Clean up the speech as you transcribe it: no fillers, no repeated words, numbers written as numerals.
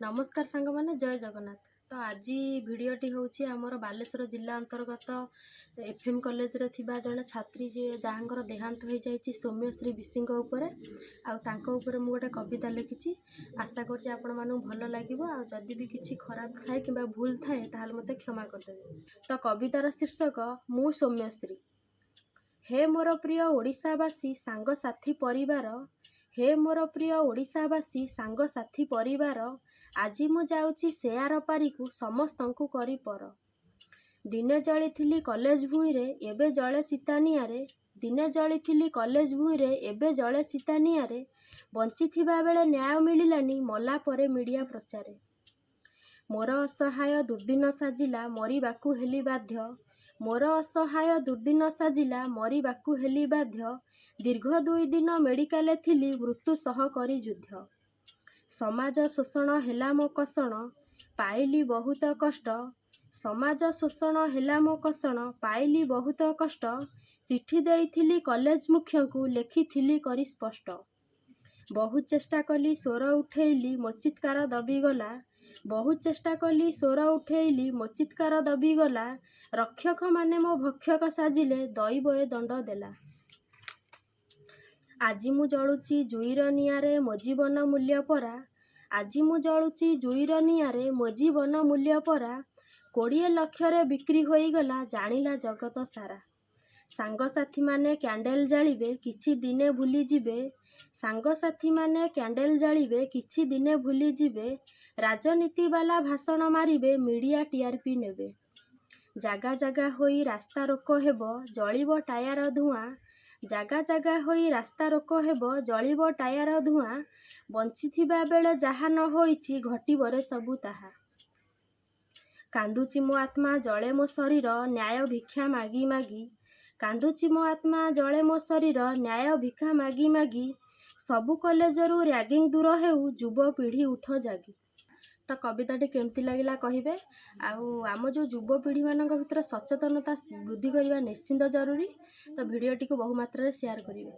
ନମସ୍କାର ସାଙ୍ଗମାନେ, ଜୟ ଜଗନ୍ନାଥ। ତ ଆଜି ଭିଡ଼ିଓଟି ହେଉଛି ଆମର ବାଲେଶ୍ୱର ଜିଲ୍ଲା ଅନ୍ତର୍ଗତ ଏଫ୍ ଏମ୍ କଲେଜରେ ଥିବା ଜଣେ ଛାତ୍ରୀ ଯିଏ, ଯାହାଙ୍କର ଦେହାନ୍ତ ହୋଇଯାଇଛି, ସୌମ୍ୟଶ୍ରୀ ବିଶିଙ୍କ ଉପରେ। ଆଉ ତାଙ୍କ ଉପରେ ମୁଁ ଗୋଟେ କବିତା ଲେଖିଛି। ଆଶା କରୁଛି ଆପଣମାନଙ୍କୁ ଭଲ ଲାଗିବ। ଆଉ ଯଦି ବି କିଛି ଖରାପ ଥାଏ କିମ୍ବା ଭୁଲ ଥାଏ, ତାହେଲେ ମୋତେ କ୍ଷମା କରିଦେବେ। ତ କବିତାର ଶୀର୍ଷକ ମୁଁ ସୌମ୍ୟଶ୍ରୀ। ହେ ମୋର ପ୍ରିୟ ଓଡ଼ିଶାବାସୀ, ସାଙ୍ଗସାଥି, ପରିବାର। ହେ ମୋର ପ୍ରିୟ ଓଡ଼ିଶାବାସୀ, ସାଙ୍ଗସାଥି, ପରିବାର। ଆଜି ମୁଁ ଯାଉଛି ସେ ଆର ପାରିକୁ, ସମସ୍ତଙ୍କୁ କରି ପର। ଦିନେ ଜଳିଥିଲି କଲେଜ ଭୂଇଁରେ, ଏବେ ଜଳେ ଚିତା ନିଆଁରେ। ଦିନେ ଜଳିଥିଲି କଲେଜ ଭୂଇଁରେ, ଏବେ ଜଳେ ଚିତା ନିଆଁରେ। ବଞ୍ଚିଥିବା ବେଳେ ନ୍ୟାୟ ମିଳିଲାନି, ମଲା ପରେ ମିଡ଼ିଆ ପ୍ରଚାରେ। ମୋର ଅସହାୟ ଦୁର୍ଦିନ ସାଜିଲା, ମରିବାକୁ ହେଲି ବାଧ୍ୟ। ମୋର ଅସହାୟ ଦୁର୍ଦିନ ସାଜିଲା, ମରିବାକୁ ହେଲି ବାଧ୍ୟ। ଦୀର୍ଘ 2 ଦିନ ମେଡ଼ିକାଲରେ ଥିଲି, ମୃତ୍ୟୁ ସହ କରି ଯୁଦ୍ଧ। ସମାଜ ଶୋଷଣ ହେଲା ମୋ କଷଣ, ପାଇଲି ବହୁତ କଷ୍ଟ। ସମାଜ ଶୋଷଣ ହେଲା ମୋ କଷଣ, ପାଇଲି ବହୁତ କଷ୍ଟ। ଚିଠି ଦେଇଥିଲି କଲେଜ ମୁଖ୍ୟଙ୍କୁ, ଲେଖିଥିଲି କରି ସ୍ପଷ୍ଟ। ବହୁତ ଚେଷ୍ଟା କଲି, ସ୍ୱର ଉଠେଇଲି, ମୋ ଚିତ୍କାର ଦବିଗଲା। ବହୁତ ଚେଷ୍ଟା କଲି, ସ୍ୱର ଉଠେଇଲି, ମୋ ଚିତ୍କାର ଦବିଗଲା। ରକ୍ଷକମାନେ ମୋ ଭକ୍ଷକ ସାଜିଲେ, ଦଇବ ଏ ଦଣ୍ଡ ଦେଲା। ଆଜି ମୁଁ ଜଳୁଛି ଜୁଇର ନିଆଁରେ, ମୋ ଜୀବନ ମୂଲ୍ୟ ପରା। ଆଜି ମୁଁ ଜଳୁଛି ଜୁଇର ନିଆଁରେ, ମୋ ଜୀବନ ମୂଲ୍ୟ ପରା। 20 ଲକ୍ଷରେ ବିକ୍ରି ହୋଇଗଲା, ଜାଣିଲା ଜଗତ ସାରା। ସାଙ୍ଗସାଥିମାନେ କ୍ୟାଣ୍ଡେଲ ଜାଳିବେ, କିଛି ଦିନେ ଭୁଲିଯିବେ। ସାଙ୍ଗସାଥିମାନେ କ୍ୟାଣ୍ଡେଲ ଜାଳିବେ, କିଛି ଦିନେ ଭୁଲିଯିବେ। ରାଜନୀତି ବାଲା ଭାଷଣ ମାରିବେ, ମିଡ଼ିଆ ଟିଆରପି ନେବେ। ଜାଗା ଜାଗା ହୋଇ ରାସ୍ତା ରୋକ ହେବ, ଜଳିବ ଟାୟାର ଧୂଆଁ। ଜାଗା ଜାଗା ହୋଇ ରାସ୍ତା ରୋକ ହେବ, ଜଳିବ ଟାୟାର ଧୂଆଁ। ବଞ୍ଚିଥିବା ବେଳେ ଯାହା ନ ହୋଇଛି, ଘଟିବରେ ସବୁ ତାହା। କାନ୍ଦୁଛି ମୋ ଆତ୍ମା, ଜଳେ ମୋ ଶରୀର, ନ୍ୟାୟ ଭିକ୍ଷା ମାଗି ମାଗି। କାନ୍ଦୁଛି ମୋ ଆତ୍ମା, ଜଳେ ମୋ ଶରୀର, ନ୍ୟାୟ ଭିକ୍ଷା ମାଗି ମାଗି। ସବୁ କଲେଜରୁ ରାଗିଂ ଦୂର ହେଉ, ଯୁବପିଢ଼ି ଉଠ ଜାଗି। ତ କବିତାଟି କେମିତି ଲାଗିଲା କହିବେ। ଆଉ ଆମ ଯେଉଁ ଯୁବପିଢ଼ିମାନଙ୍କ ଭିତରେ ସଚେତନତା ବୃଦ୍ଧି କରିବା ନିଶ୍ଚିନ୍ତ ଜରୁରୀ। ତ ଭିଡ଼ିଓଟିକୁ ବହୁ ମାତ୍ରାରେ ସେୟାର କରିବେ।